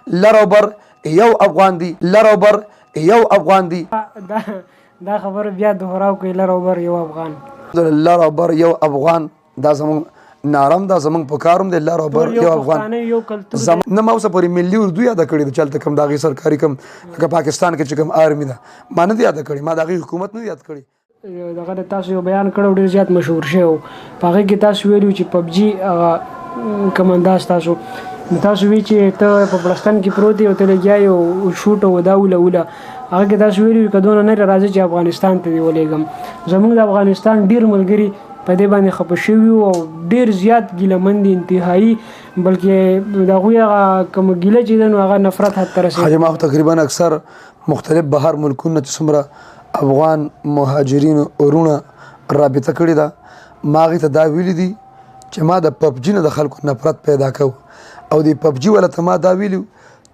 لر او بر یو افغان دي، لر او بر یو افغان دي. دا دا خبره بیا دهراو کوي، لر او بر یو افغان. لر او بر یو افغان، دا زمونږ نارم ده، زمونږ په کاروم دی. لر او بر یو افغان یو کلتور. نه، ما اوسه پورې ملي اردو یاده کړې ده چې هلته کوم د هغې سرکاري کوم لکه پاکستان کې چې کوم آرمي ده، ما نه دی یاده کړې، ما د هغې حکومت نه دی یاد کړی. دغه د تاسو یو بیان کړو، ډیر زیات مشهور شوی، په هغه کې تاسو ویلو چې پبجي هغه کوم انداز تاسو تاسو وی چې ته په بلستان کې پروت یې او ته لګیا یې او شوټ او دا وله وله، هغه کې تاسو ویلو که دونه نه راځي چې افغانستان ته دې ولېږم. زموږ د افغانستان ډیر ملګري په دې باندې خپه شوي او ډیر زیات ګیله من دي، انتهایی، بلکې د هغوی هغه کوم ګیله چې ده نو هغه نفرت حد ته رسېږي. حاجي، ما خو تقریبا اکثر مختلف بهر ملکونه چې څومره افغان مهاجرین وروڼه رابطه کړې ده، ما هغې ته دا ویلي دي چې ما د پبجي نه د خلکو نفرت پیدا کو، او د پبجي والا ته ما دا ویلي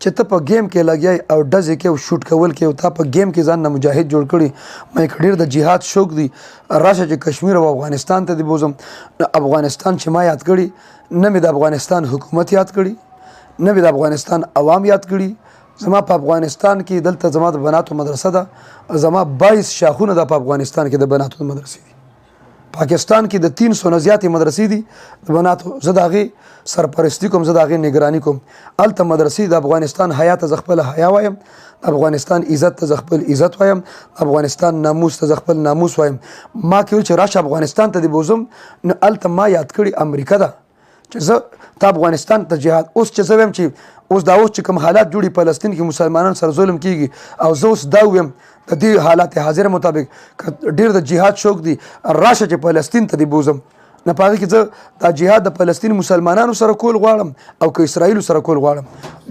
چې ته په گیم کې لګیای او ډزې کې او شوټ کول کې او تا په گیم کې ځان نه مجاهد جوړ کړي، مې ډېر د جهاد شوق دی، راشه چې کشمیر او افغانستان ته دی بوزم. نو افغانستان چې ما یاد کړي، نه مې د افغانستان حکومت یاد کړي، نه مې د افغانستان عوام یاد کړي. زما په افغانستان کې دلته زما د بناتو مدرسه ده، زما 22 شاخونه ده په افغانستان کې د بناتو مدرسې دي. پاکستان کې د 300 نه زیاتې مدرسې دي د بناتو، زه د هغې سرپرستي کوم، زه د هغې نگراني کوم. هلته مدرسې د افغانستان حیا ته زه خپله حیا وایم، د افغانستان عزت ته زه خپل عزت وایم، د افغانستان ناموس ته زه خپل ناموس وایم. ما کې چې راشه افغانستان ته دې بوزم، نو هلته ما یاد کړي امریکا ده چې زه ته افغانستان ته جهاد. اوس چې زه وایم چې اوس دا اوس چې کوم حالات جوړي فلسطین کې مسلمانان سره ظلم کیږي، او زه اوس دا وایم د دې حالات حاضر مطابق ډیر د جهاد شوق دی، راشه چې فلسطین ته دی بوزم، نه په هغه کې زه دا جهاد د فلسطین مسلمانانو سره کول غواړم او که اسرائیل سره کول غواړم؟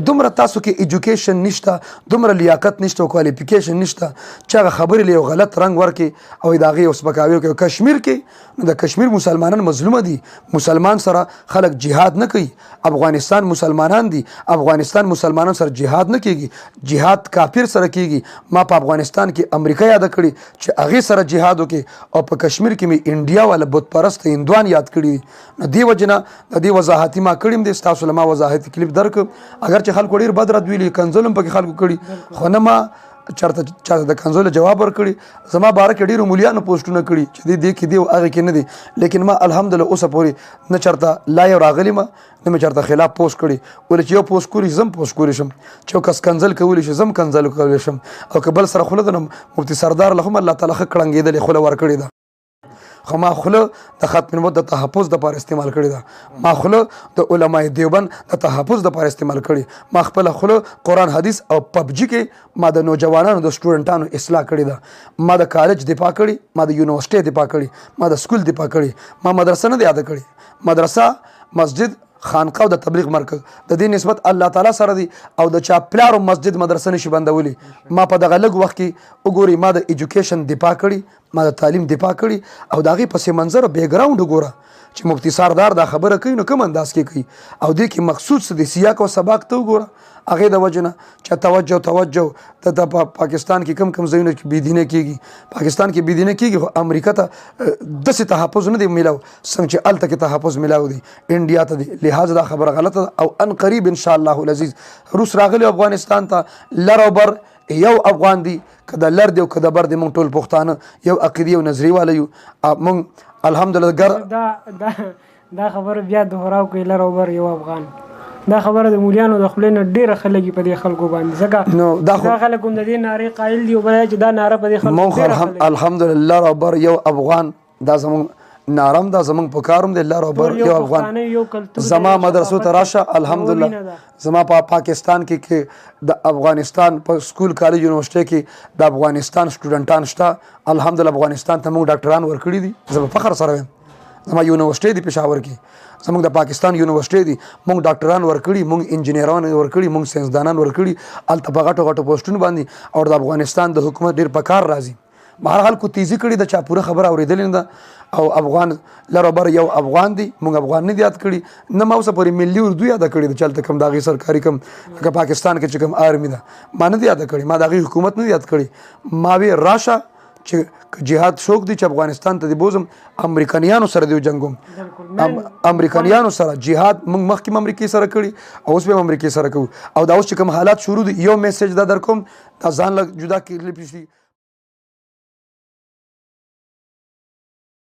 دومره تاسو کې ایجوکیشن نشته، دومره لیاقت نشته او کوالیفیکیشن نشته چې هغه خبرې له یو غلط رنګ ورکې او د هغې یو سپکاوی وکړي. کشمیر کې نو د کشمیر مسلمانان مظلوم دي، مسلمان سره خلک جهاد نه کوي. افغانستان مسلمانان دي، افغانستان مسلمانان سره جهاد نه کیږي، جهاد کافر سره کیږي. ما په افغانستان کې امریکا یاد کړي چې هغې سره جهاد وکړي، او په کشمیر کې مې انډیا والا بت پرست هندوان یاد کړي دي. نو دې وجې نه د دې وضاحتي ما کړي دی، ستاسو له ما وضاحتي کلیپ درک. اگر چې خلکو ډېر بد رد ویلي، کنځل هم پکې خلکو کړي، خو نه ما چرته چاته د کنځلو جواب ورکړي. زما باره کې ډېرو مولیانو پوسټونه کړي چې دې دې کې دی او هغې کې نه دی، لیکن ما الحمدلله اوسه پورې نه چرته لا یو راغلی، ما نه مې چرته خلاف پوسټ کړي. ولې چې یو پوسټ کولی شي، زه هم پوسټ کولی شم، چې یو کس کنځل کولی شي، زه هم کنځل کولی شم، او که بل سره خوله ده نو مفتي سردار له هم الله تعالی ښه کړنګېدلې خوله ورکړې ده. خو ما خوله د ختم نبوت د تحفظ دپاره استعمال کړې ده، ما خوله د علماء دیوبند د تحفظ دپاره استعمال کړې، ما خپله خوله قرآن حدیث او پبجي کې ما د نوجوانانو د سټوډنټانو اصلاح کړې ده. ما د کالج دفاع کړې، ما د یونیورسټۍ دفاع کړې، ما د سکول دفاع کړې، ما مدرسه نه ده یاده کړې. مدرسه، مسجد، خانقاه او د تبلیغ مرکز د دې نسبت الله تعالی سره دی، او د چا پلار مسجد مدرسه نشي بندولی. ما په دغه لږ وخت کې وګورئ، ما د ایجوکیشن دفاع کړې، ما د تعلیم دفاع کړې، او د هغې پس منظر بیکګراوند وګوره چې مفتي سردار دا خبره کوي نو کوم انداز کې کوي، او دې کې مقصود څه دی، سیاق او سباق ته وګوره. هغې د وجې نه چې توجه توجه ته په پاکستان کې کم کم ځایونه کې بېدینه کېږي، پاکستان کې بېدینه کېږي، خو امریکا ته داسې تحفظ نه دی میلاو څنګه چې هلته کې تحفظ میلاو دی انډیا ته دی. لهذا دا خبره غلطه ده. او ان قریب ان شاء الله العزیز روس راغلی افغانستان ته، لر او بر یو افغان دی، که د لر دی او که د بر دی، موږ ټول پښتانه یو عقیدې او نظریې والا یو. موږ الحمدلله ګر دا دا دا خبره بیا دهراو کوي، لر او بر یو افغان، دا خبره د مولیانو د خولې نه ډېره ښه لګي په دې خلکو باندې، ځکه نو دا دا خلک هم د دې نارې قایل دي، او بل چې دا ناره په دې خلکو موږ الحمدلله لر او بر یو افغان، دا زموږ نارم ده، زموږ په کاروم دی. لر او بر یو افغان، زما مدرسو ته راشه الحمدلله. زما په پاکستان کې د افغانستان په سکول کالج یونیورسټۍ کې د افغانستان سټوډنټان شته، الحمدلله افغانستان ته موږ ډاکټران ورکړي دي. زه په فخر سره وایم، زما یونیورسټۍ دی پېښور کې، زموږ د پاکستان یونیورسټۍ دي، موږ ډاکټران ورکړي، موږ انجینران ورکړي، موږ ساینسدانان ورکړي هلته په غټو غټو پوسټونو باندې، او د افغانستان د حکومت ډېر په کار راځي. بهر خلکو تیزی کړي د چا پوره خبره اورېدلې نه ده. او افغان لر او بر یو افغان دی، موږ افغان نه دی یاد کړي، نه ما اوسه پورې ملي اردو یاده کړې ده چې هلته کوم د هغې سرکاري کوم لکه پاکستان کې چې کوم آرمي ده، ما نه دی یاده کړې، ما د هغې حکومت نه دی یاد کړی. ما وی راشه چې جهاد شوق دی چې افغانستان ته دی بوزم، امریکایانو سره دی جنگوم، امریکایانو سره جهاد موږ مخکې امریکای سره کړی او اوس به امریکای سره کوو. او دا اوس چې کوم حالات شروع دي، یو میسج دا در کوم، دا ځان له جدا کلیپ شي.